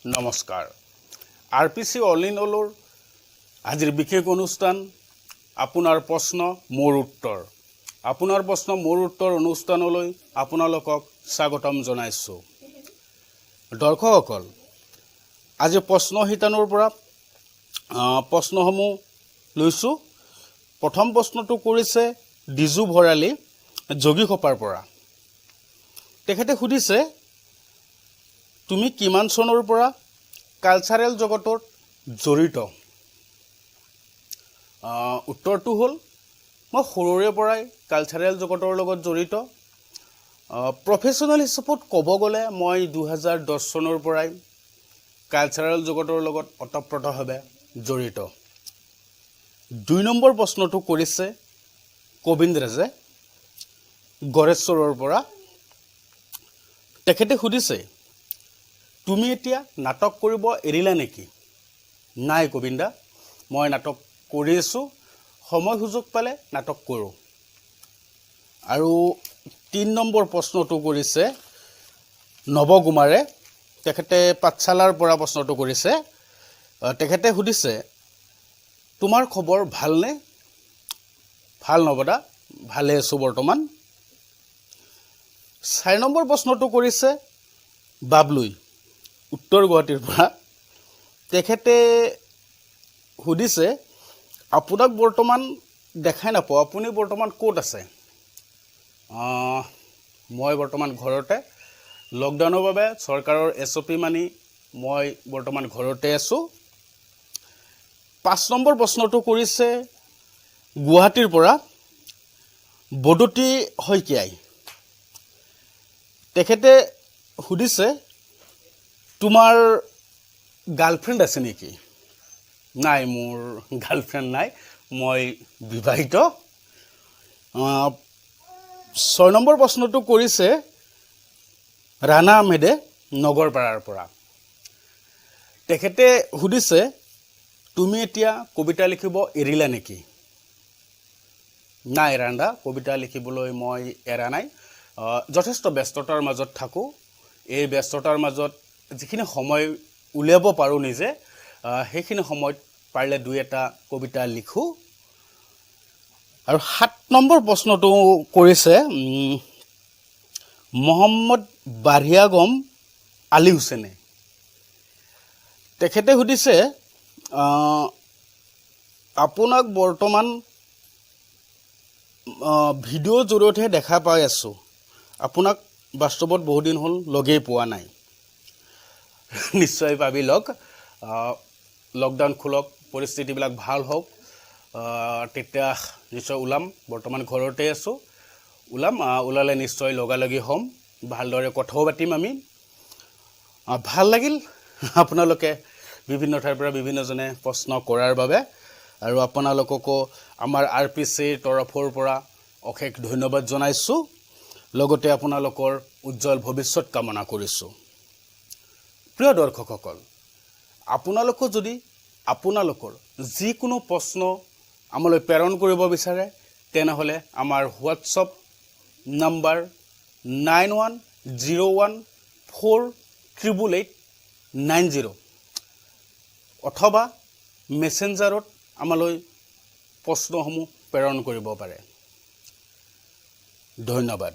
নমস্কাৰ। R P C all in অলৰ আজিৰ বিশেষ অনুষ্ঠান আপোনাৰ প্ৰশ্ন মোৰ উত্তৰ। আপোনাৰ প্ৰশ্ন মোৰ উত্তৰ অনুষ্ঠানলৈ আপোনালোকক স্বাগতম জনাইছোঁ। দৰ্শকসকল, আজি প্ৰশ্ন শিতানৰ পৰা প্ৰশ্নসমূহ লৈছোঁ। প্ৰথম প্ৰশ্নটো কৰিছে ডিজু ভৰালী, যোগীখোপাৰ পৰা। তেখেতে সুধিছে, তুমি কিমান চনৰ পৰা কালচাৰেল জগতত জড়িত? উত্তৰটো হ'ল, মই সৰুৰে পৰাই কালচাৰেল জগতৰ লগত জড়িত। প্ৰফেচনেল হিচাপত ক'ব গ'লে মই 2010 চনৰ পৰাই কালচাৰেল জগতৰ লগত ওতঃপ্ৰোতভাৱে জড়িত। 2 নম্বৰ প্ৰশ্নটো কৰিছে কবিন্দ ৰাজে, গড়েশ্বৰৰ পৰা। তেখেতে সুধিছে, তুমি এতিয়া নাটক কৰিব এৰিলা নেকি? নাই গোবিন্দা, মই নাটক কৰি আছোঁ। সময় সুযোগ পালে নাটক কৰোঁ। আৰু 3 নম্বৰ প্ৰশ্নটো কৰিছে নৱকুমাৰে। তেখেতে পাঠশালাৰ পৰা প্ৰশ্নটো কৰিছে। তেখেতে সুধিছে, তোমাৰ খবৰ ভালনে? ভাল নৱদা, ভালে আছোঁ বৰ্তমান। 4 নম্বৰ প্ৰশ্নটো কৰিছে বাবলুই, উত্তৰ গুৱাহাটীৰ পৰা। তেখেতে সুধিছে, আপোনাক বৰ্তমান দেখাই নাপাওঁ, আপুনি বৰ্তমান ক'ত আছে? মই বৰ্তমান ঘৰতে। লকডাউনৰ বাবে চৰকাৰৰ এছঅ'পি মানি মই বৰ্তমান ঘৰতে আছোঁ। 5 নম্বৰ প্ৰশ্নটো কৰিছে গুৱাহাটীৰ পৰা বদতি শইকীয়াই। তেখেতে সুধিছে, তোমাৰ গাৰ্লফ্ৰেণ্ড আছে নেকি? নাই, মোৰ গাৰ্লফ্ৰেণ্ড নাই, মই বিবাহিত। 6 নম্বৰ প্ৰশ্নটো কৰিছে ৰাণা আহমেদে, নগৰপাৰাৰ পৰা। তেখেতে সুধিছে, তুমি এতিয়া কবিতা লিখিব এৰিলা নেকি? নাই ৰাণা, কবিতা লিখিবলৈ মই এৰা নাই। যথেষ্ট ব্যস্ততাৰ মাজত থাকোঁ। এই ব্যস্ততাৰ মাজত যিখিনি সময় উলিয়াব পাৰোঁ নিজে, সেইখিনি সময়ত পাৰিলে দুই এটা কবিতা লিখোঁ। আৰু 7 নম্বৰ প্ৰশ্নটো কৰিছে মহম্মদ বাঢ়িয়াগম আলী হুছেইনে। তেখেতে সুধিছে, আপোনাক বৰ্তমান ভিডিঅ'ৰ জৰিয়তেহে দেখা পাই আছোঁ, আপোনাক বাস্তৱত বহুদিন হ'ল লগেই পোৱা নাই। নিশ্চয় পাবি লগ। লকডাউন খোলক, পৰিস্থিতিবিলাক ভাল হওক, তেতিয়া নিশ্চয় ওলাম। বৰ্তমান ঘৰতে আছোঁ। ওলাম, ওলালে নিশ্চয় লগালগি হ'ম, ভালদৰে কথাও পাতিম আমি। ভাল লাগিল আপোনালোকে বিভিন্ন ঠাইৰ পৰা বিভিন্নজনে প্ৰশ্ন কৰাৰ বাবে আৰু আপোনালোককো আমাৰ আৰ পি চিৰ তৰফৰ পৰা অশেষ ধন্যবাদ জনাইছোঁ। লগতে আপোনালোকৰ উজ্জ্বল ভৱিষ্যত কামনা কৰিছোঁ। প্ৰিয় দৰ্শকসকল, আপোনালোকো যদি আপোনালোকৰ যিকোনো প্ৰশ্ন আমালৈ প্ৰেৰণ কৰিব বিচাৰে, তেনেহ'লে আমাৰ হোৱাটছআপ নাম্বাৰ 9101488890 অথবা মেছেঞ্জাৰত আমালৈ প্ৰশ্নসমূহ প্ৰেৰণ কৰিব পাৰে। ধন্যবাদ।